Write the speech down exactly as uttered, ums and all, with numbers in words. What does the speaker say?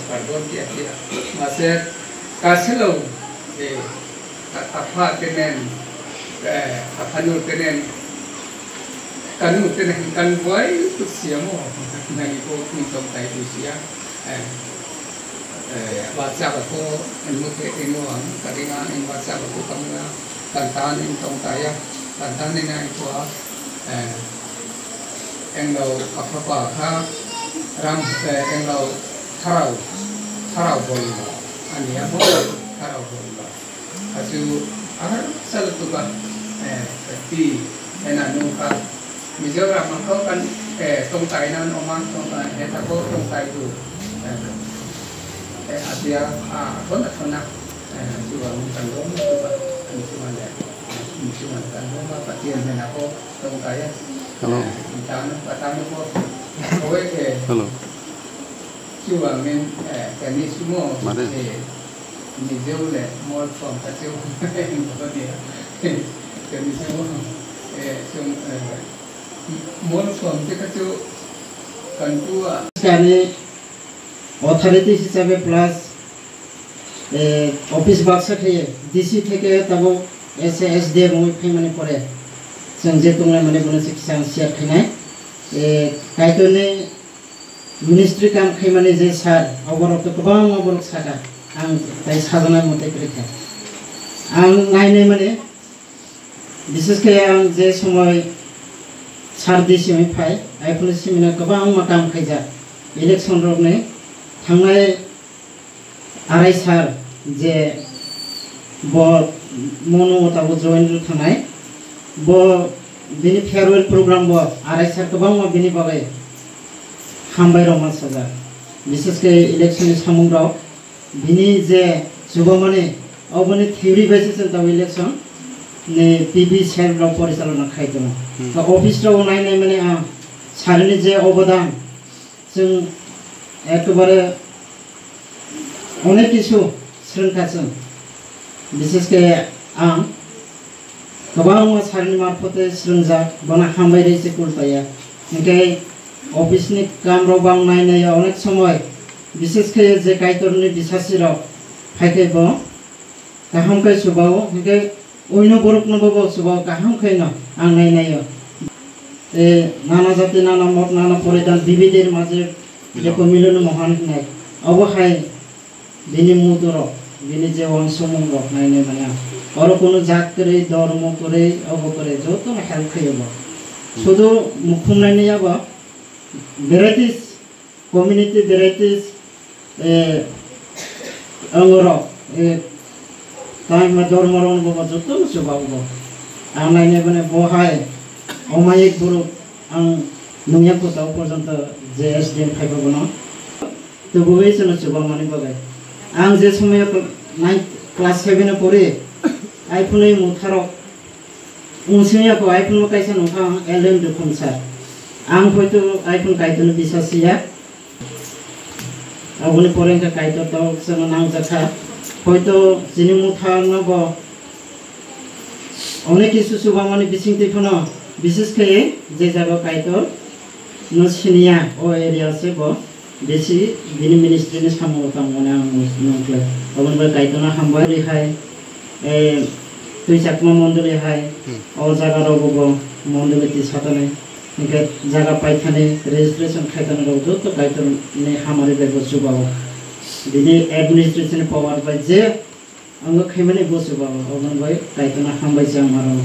Pardon dia dia. Mase kaselo, eh, ka-, kapha tenen, eh, kapha nur tenen, kanu tenen kan buai tu siamo, nani ko kum tong tai tu sia. Eh, eh, bacha ba ko, anu ke ino ang, kadinga in bacha ba ko kamna, kantan in tong taya, kantan in ai ko, eh, Englo kapha pa kha ram, eh, englo tharao, tharao bolno. Ani amo tharao bolno. Achu ahar sal tuba, eh, ti ena nungkha. Mizoram ko kan, eh, tongtai nan oman tongtai, eh, tako tongtai tu. Eh, eh, adia, ah, kona kona. Eh, chuba nungkha lo, chuba, ani chuba le. Ani chuba kan lo, ma patian ena ko. Hello. Hello. Mare. Kani authority hisabe plus, eh, office baksa khe D C theke tabuk S A S D M oi phaimani pore chwng je tonglaimani bono se kisa ang share khainai. Eh, Kaitorni ministry kam khaimani je sir, oborok to kwbangma borok saka, ang tai sajana mote kwrwi kha. Ang nainai mani, bises khe ang je somoi sir D C oi phai, ai phano simina kwbangma kam khaijak. Election rokni thangnai Arai sir je bo mono tabuk join rw thangnai, bo bini farewell program bo arai sir kwbangma bini bagwi hambai rokma sajak. Bises khe election ni samung rok bini je chubamani oboni theory bai se chwng tabuk election ni P B cell rok porichalona khai tongo. Hmm. To office rok nai nai mani ang sir ni je obodan chwng ekebare onek kisu swrwngkha chwng. Bises khe ang kwbangma sir ni marphote swrwngjak, bono hambai rwi se kul paiya. Hinkhe office ni kam rok bo ang nai nai onek somoi, bises khe je Kaitor ni bisasi rok phai khe bo kaham khe chubao, hinkhe Uino borokno bo bo chuba kaham khaino ang nai naio. E, nana jati, nana mot, nana poridan, bibidhir maje jeko milono mohan hinai. Obo hai bini muturok, bini je wangsomung rok nai nai manya. Oro kunu jat kwrwi, dormo kwrwi, obo kwrwi, jotono help khaio bo. Sudu mukhum nai nai abo varieties community varieties, eh, angorok, eh, tangma dormo rok bo joto no chuba bo. Ang nai nai bone bo hai omayik borok ang nungya kota porjonto je S D M khai bo no. Tubui chwngno chuba mani bagwi. Ang je somoyo nine class seven o pori, ai phunui mutharok Wngsing ya ko, ai phano kaisa nungkha ang L M Dukhum sir. Ang hoito ai phano Kaitorno bisas ya. Aboni pore wngkha Kaitor to chwngno nangjakha. Hoito chini mutha no bo onek kisu chubamani bisingtwi phano, bises khe je jaga Kaitor no siniya, o area se bo. Bisi bini ministry ni samung tang mani ang nung khlai. Aboni bai Kaitorno hambai hai, eh, twi chakma mondoli hai, Hmm. o jaga rogo bo mondoli twi satani. Hinkhe jaga paithani registration khaitani rok joto Kaitor ni hamari bai bo chubao. Bini administration power bai je ang khaimani bo chubao. Aboni bai Kaitorno hambai chang maro.